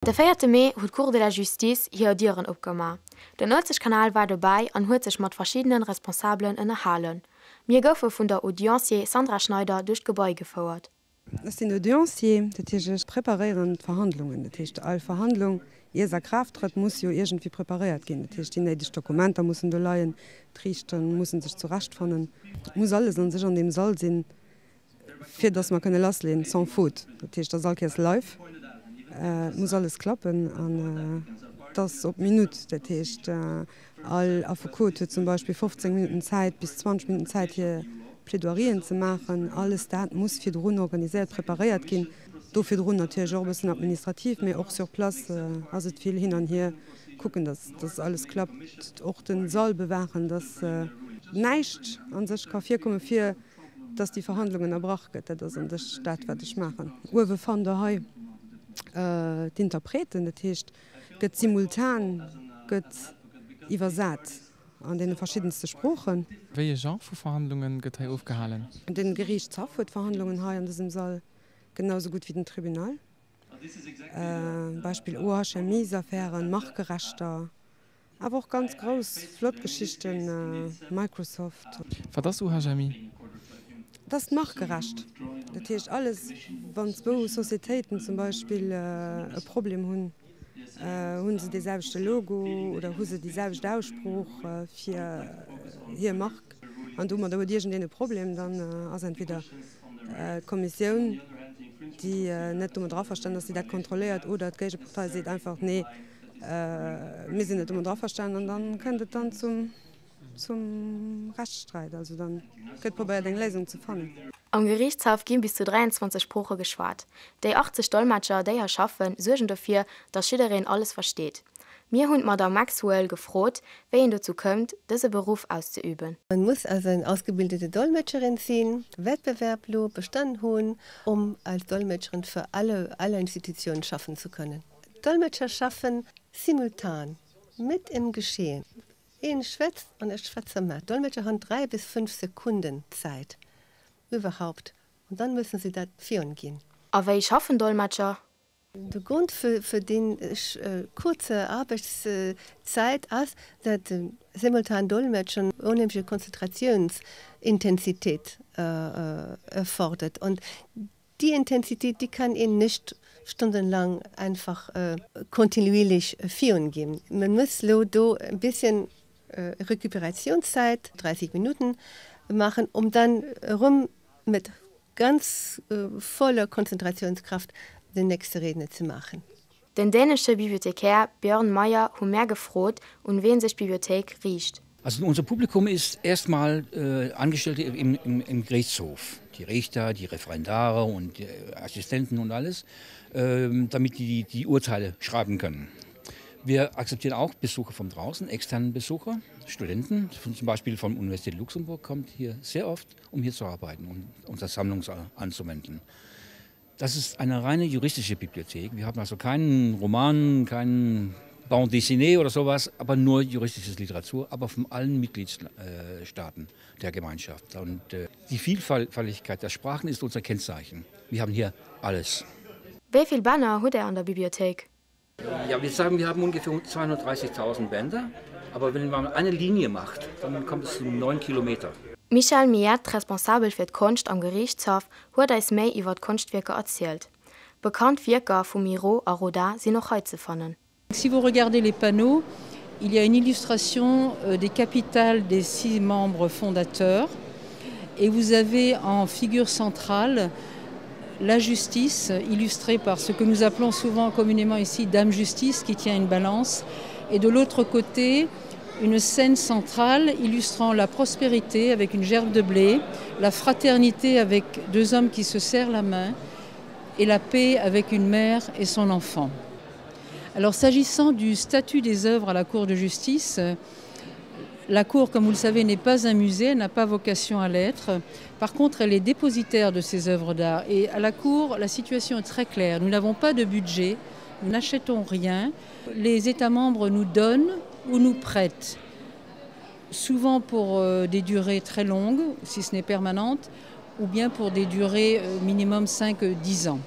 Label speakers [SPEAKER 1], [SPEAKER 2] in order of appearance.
[SPEAKER 1] De véierte Mee huet d'Cour de la Justice hir Dieren opgemaach. Den Uelzechtkanal war dobäi an huet sech mat verschiddene Responsabelen ënnerhalen. Mir goufe vun der Audiencier Sandra Schneider duerch d'Gebai gefouert.
[SPEAKER 2] Ech sinn Audiencier, dat heescht ech preparéieren d'Verhandlungen. Dat heescht all Verhandlung, ier se a Kraaft trëtt, muss jo iergendwéi preparéiert ginn. Dat heescht déi néideg Dokumenter mussen do leien, d'Riichter musse sech zurechtfannen, et muss alles an sech an deem Sall sinn, fir dass mer kënne lassleeën sans faute. Dat heescht, dat ass all Kéiers live, et muss alles klappen an et ass op d'Minutt. Dat heescht, all Affekot huet zum Beispill 15 Minutten Zäit bis 20 Minutten Zäit, hir Plaidoirien ze maachen. Alles dat muss virdrun organiséiert, preparéiert ginn. Do virdrun natierlech och e bëssen administrativ, mee och sur place ass et vill hin an hier kucken, dass dass alles klappt, och de Sall bewaachen, dass näischt a sech ka virkommen, fir dass déi Verhandlung ënnerbrach gëtt. Dat ass an sech dat, wat ech maachen. Uewe fannt Der hei d'Interpreten, dat heescht, gëtt simultan gëtt iwwersat an deene verschiddenste Sproochen.
[SPEAKER 3] Wéi e Genre vu Verhandlunge gëtt hei ofgehalen?
[SPEAKER 2] De Geriichtshaff huet Verhandlungen hei an dësem Sall, genau sou gutt wéi den Tribunal. Beispill OHMIs-Affären, Markerechter. Awer och ganz grouss flott Geschichten, Microsoft.
[SPEAKER 3] Wat ass UHMI?
[SPEAKER 2] Dat ass d'Markerecht. Dat heescht alles, wann zwou Societéiten zum Beispill e Problem hunn, hu se dee selwechte Logo oder hu se déi selwecht Aussprooch fir hir Mark an domadder huet iergendeen e Problem, dann ass entweder d'Kommissioun, déi net domadder averstanen ass, déi dat kontrolléiert, oder d'Géigepartei seet einfach, nee, Mir sinn net domat averstanen an dann kënnt et dann zum zum Rechtssträit. Also dann gëtt probéiert eng Léisung ze fannen.
[SPEAKER 1] Am Geriichtshaff gi bis zu 23 Sprooche geschwat. Déi 80 Dolmetscher, déi hei schaffen, suergen dofir, datt jiddereen alles versteet. Mir hunn d'Madamm Maxwell gefrot, wéi een dozou këmmt, dëse Beruff auszeüben.
[SPEAKER 4] Man muss also eng ausgebildete Dolmetscherin sinn, Wettbewerb lo bestanden hunn, um als Dolmetscherin für alle alle Institutionen schaffen zu können. D'Dolmetscher schaffen simultan mit im Geschehen. Een schwätzt an ech schwätze mat. D'Dolmetscher han 3 bis 5 Sekunden Zäit iwwerhaupt und dann müssen sie dat virun ginn.
[SPEAKER 1] A wéi schaffen Dolmetscher?
[SPEAKER 4] De Grond fir déi kurze Arbechtszäit ass, dat simultan Dolmetschen onheemliche Konzentrationsintensitéit erfordert und Die Intensität, die kann een nicht stundenlang einfach kontinuierlich virun ginn. Man muss lo do e bisschen Récupérationszeit, 30 Minuten, machen, um dann erëm mit ganz voller Konzentrationskraft den nächste Redner ze machen.
[SPEAKER 1] Den dänesche Bibliothekär Björn Meyer hu mär gefrot, un ween sech d'Bibliothéik riicht.
[SPEAKER 5] Also unser Publikum ist erstmal äh, Angestellte im, im, im Gerichtshof, die Richter, die Referendare und die Assistenten und alles, äh, damit die die Urteile schreiben können. Wir akzeptieren auch Besucher von draußen, externen Besucher, Studenten, von, zum Beispiel vom Universität Luxemburg kommt hier sehr oft, um hier zu arbeiten und unsere Sammlung anzuwenden. Das ist eine reine juristische Bibliothek. Wir haben also keinen Roman, keinen Bande dessinée oder sowas, aber nur juristische Literatur, aber von allen Mitgliedstaaten der Gemeinschaft. Und äh, die Vielfältigkeit der Sprachen ist unser Kennzeichen. Wir haben hier alles.
[SPEAKER 1] Wéi vill Bänner hutt Är an der Bibliothéik?
[SPEAKER 5] Ja, wir sagen, wir haben ungefähr 230.000 Bänder, aber wenn man eine Linie macht, dann kommt es zu 9 Kilometer.
[SPEAKER 1] D'Michèle Miyet, Responsabel fir d'Konscht am Geriichtshaff, huet eis méi iwwer d'Konschtwierker erzielt. Bekannt Wierker vum Miro a Rodin sinn och hei ze fannen.
[SPEAKER 6] Si vous regardez les panneaux, il y a une illustration euh, des capitales des six membres fondateurs et vous avez en figure centrale la justice illustrée par ce que nous appelons souvent communément ici dame justice qui tient une balance et de l'autre côté une scène centrale illustrant la prospérité avec une gerbe de blé, la fraternité avec deux hommes qui se serrent la main et la paix avec une mère et son enfant. Alors s'agissant du statut des œuvres à la Cour de justice, la Cour, comme vous le savez, n'est pas un musée, n'a pas vocation à l'être. Par contre, elle est dépositaire de ces œuvres d'art. Et à la Cour, la situation est très claire. Nous n'avons pas de budget, nous n'achetons rien. Les États membres nous donnent ou nous prêtent, souvent pour euh, des durées très longues, si ce n'est permanente, ou bien pour des durées euh, minimum 5-10 ans.